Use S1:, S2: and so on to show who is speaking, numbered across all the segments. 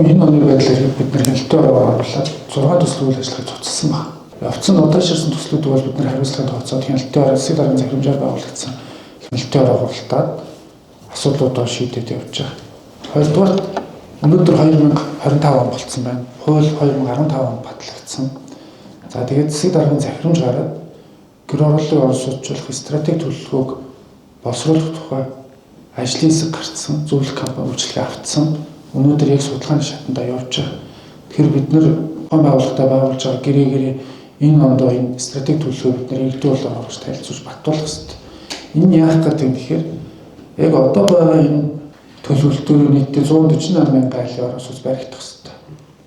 S1: Энэ оны байдлаар бид нар хяналтын ороогоор оруулаад 6 төслийн үйл ажиллагааг цуцлсан байна. Явцсан удаашрсан төслүүдийг бол бид нар хариуцлагын тооцоод хяналтын ороо засаг даргын захирамжаар байгуулагдсан хяналтын ороо хуралдаад асуудлуудаа шийдээд явж байгаа. Хоёрдугаар, өнөөдөр 2025 он болцсон байна. Хууль 2015 онд батлагдсан. За, тэгээд засаг даргын захирамж гараад гэр хорооллыг орон сууцчлах стратеги төлөвлөгөөг боловсруулах тухай ажлын хэсэг гарцсан, зөвлөх компани үйлчилгээ автсан. Өнөөдөр яг судалгааны шатанда явж байгаа. Тэгэхээр бид нар тухайн байгууллагатай байгуулж байгаа гэрээгээр энэ ондоо энэ стратеги төлөвлөгөө бид нар иргэдийн хурлаар оруулж танилцуулж батлуулах хэрэгтэй. Энэ яах гэдэг юм гэхээр яг одоо байгаа энэ төлөвлөлтөөр нийтдээ 148 мянган айлын орон сууц баригдах хэрэгтэй.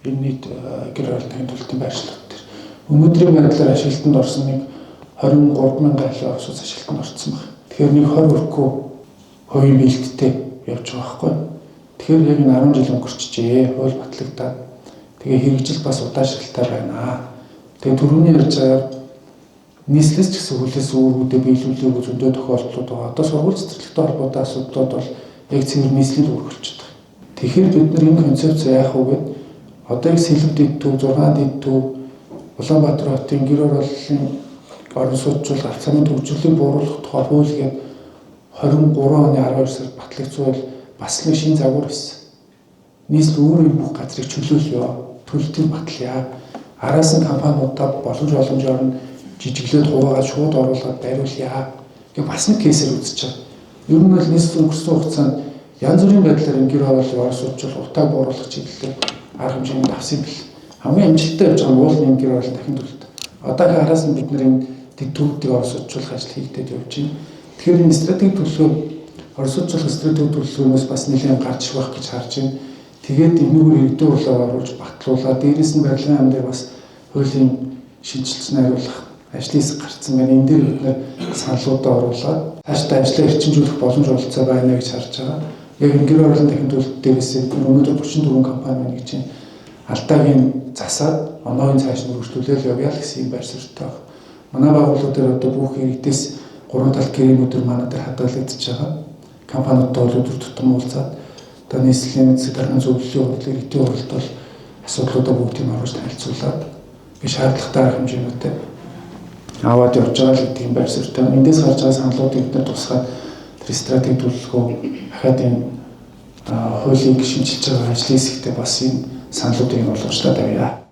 S1: Энэ нийт гэр хорооллын төлөлтийн байршлууд дээр. Өнөөдрийн байдлаар ашиглалтанд орсон нэг 23 мянган айлын орон сууц ашиглалтанд орсон байна. Тэгэхээр нэг 20 хүрэхгүй хувийн биелэлттэй явж байгаа байхгүй. Тэгэхээр яг энэ 10 жил өнгөрчжээ. Хууль батлагдаад тэгээ хэрэгжил бас удаашралтай байна. Тэгээ түрүүний ярьж байгаагаар нийслэлс ч гэсэн хүлээс үүргүүдээ биелүүлээгүй зөндөө тохиолдлууд байгаа. Одоо сургууль цэцэрлэгтэй холбоотой асуудлууд бол яг цэвэр нийслэл үүрэг болчиход байгаа. Тэгэхээр бид нар энэ концепц яах вэ гэд одоо яг Сэлэв дэд төв, 6 дэд төв, Улаанбаатар хотын гэр хорооллын орон сууцчул авц замын төвчлөлийг бууруулах тухай хууль гээд 23 оны 12 сард батлагдсан бол бас нэг шинэ загвар байсан. Нийслэл өөрөө энэ бүх газрыг чөлөөлөё. Төлөлтийг батлая. Араас нь компаниудаа боломжоор нь жижиглээд хуваагаад шууд оруулаад бариулъя. Гэх бас нэг case ээр үзэж байгаа. Ер нь бол нийслэл өнгөрсөн хугацаанд янз бүрийн байдлаар энэ гэр хорооллын орон сууцчул утааг бууруулах чиглэлээр арга хэмжээнд авсан юм бэл. Хамгийн амжилттай явж байгаа нь уул нь гэр хорооллын дахин төлөлт. Одоогийн араас нь бид нар энэ төвдийг орон сууцчлах ажил хийгдээд явж байна. Тэгэхээр энэ стратеги төлөвлөгөө, орон сууцчлах стратеги төлөвлөгөөнөөс бас нэлээд гарч ирэх байх гэж харж байна. Тэгээд энэгээр иргэдийн хурлаар оруулж батлуулаад, дээрэс нь барилгын яам дээр бас хуулийн шинэчилсэн найруулах ажлын хэсэг гарцсан байна. Энэ дээр бид нар саналуудаа оруулаад цаашдаа ажлаа эрчимжүүлэх боломж олцоо байна гэж харж байгаа. Яг энэ гэр хорооллын дахин төлөлт дээрээс өнөөдөр 34 компани байна гэж байна. Алдааг нь засаад оноогийн цааш нь өргөжлүүлээл явъя л гэсэн юм байр суурьтай байна. Манай байгууллага дээр одоо бүх иргэдээс гурван талт гэрээнүүдээр манай дээр хадгалагдаж байгаа. Компаниудтай бол өдөр тутам уулзаад, одоо нийслэлийн засаг даргын зөвлөлийн хурал, иргэдийн хуралд бол асуудлуудаа бүгдийг оруулж танилцуулаад би шаардлагатай арга хэмжээнүүдтэй аваад явж байгаа л гэдэг юм байр суурьтай. Эндээс гарч байгаа саналуудыг бид нар тусгаад тэр стратеги төлөвлөгөө ахаад энэ хуулийг шинэчилж байгаа ажлын хэсэгтээ бас энэ саналуудыг нь болгочлаа тавья.